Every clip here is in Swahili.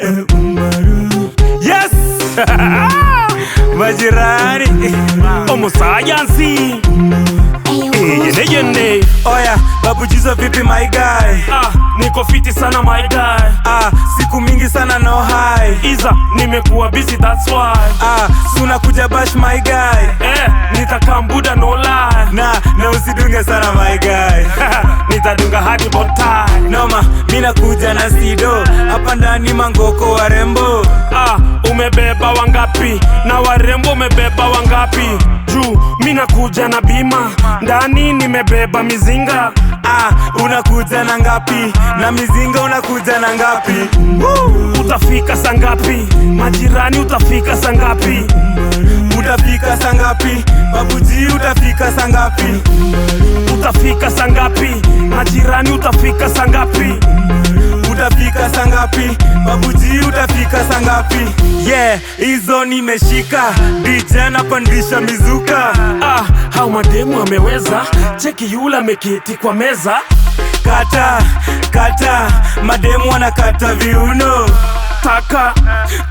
Yes! Majirani Omusayansi yene. Oya, Babu Jizo, vipi my guy? Ah, niko fiti sana my guy. Ah, siku mingi sana no hi. Iza nimekuwa busy, that's why. Ah, suna kuja bash my guy. Eh, nitakambuda, no lie. Na usidunge sana my guy. Nitadunga hadi botai. Noma, mi nakuja na sido hapa ndani, mangoko warembo. Ah, umebeba wangapi? Na warembo umebeba wangapi? Juu mi nakuja na bima, ndani nimebeba mizinga. Ah, unakuja na ngapi? Na mizinga unakuja na ngapi? Woo! Utafika sangapi? Majirani, utafika sangapi? Utafika sangapi? Babuji, utafika sangapi? Utafika sangapi? Majirani, utafika sangapi? Utafika sangapi? Babuji, utafika sangapi? Yeah, hizo nimeshika. DJ anapandisha mizuka. Ah, hao mademu ameweza, cheki yule ameketi kwa meza. Kata kata, mademu wanakata viuno. Taka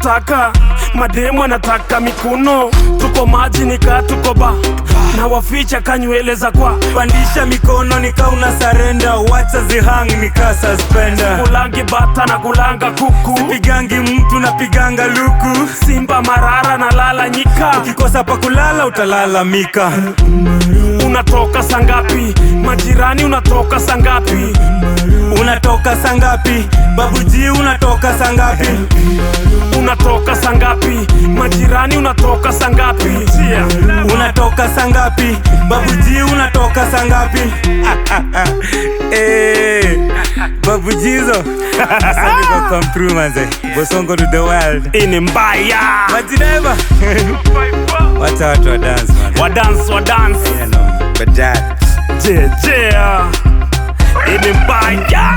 taka, mademu anataka mikuno. Tuko maji nika tuko ba na waficha kanywele za kwa. Pandisha mikono nika una sarenda, wacha zihang nika suspender. Kulangi bata na kulanga kuku. Pigangi mtu na piganga luku. Simba marara na lala nyika. Ukikosa pa kulala utalalamika. Unatoka sangapi? Majirani, unatoka sangapi? Unatoka sangapi? Babuji, unatoka sangapi? Unatoka sangapi? Majirani, unatoka sangapi? Unatoka sangapi? Babuji, unatoka sangapi? Eh, Babu Jizo, asante kwa come through manze. Bosongo to the world. Ini mbaya. Majineba. Wacha watu wa dance man. Wa dance, wa dance. Yeah, no. But that. Jejea, ini mbaya.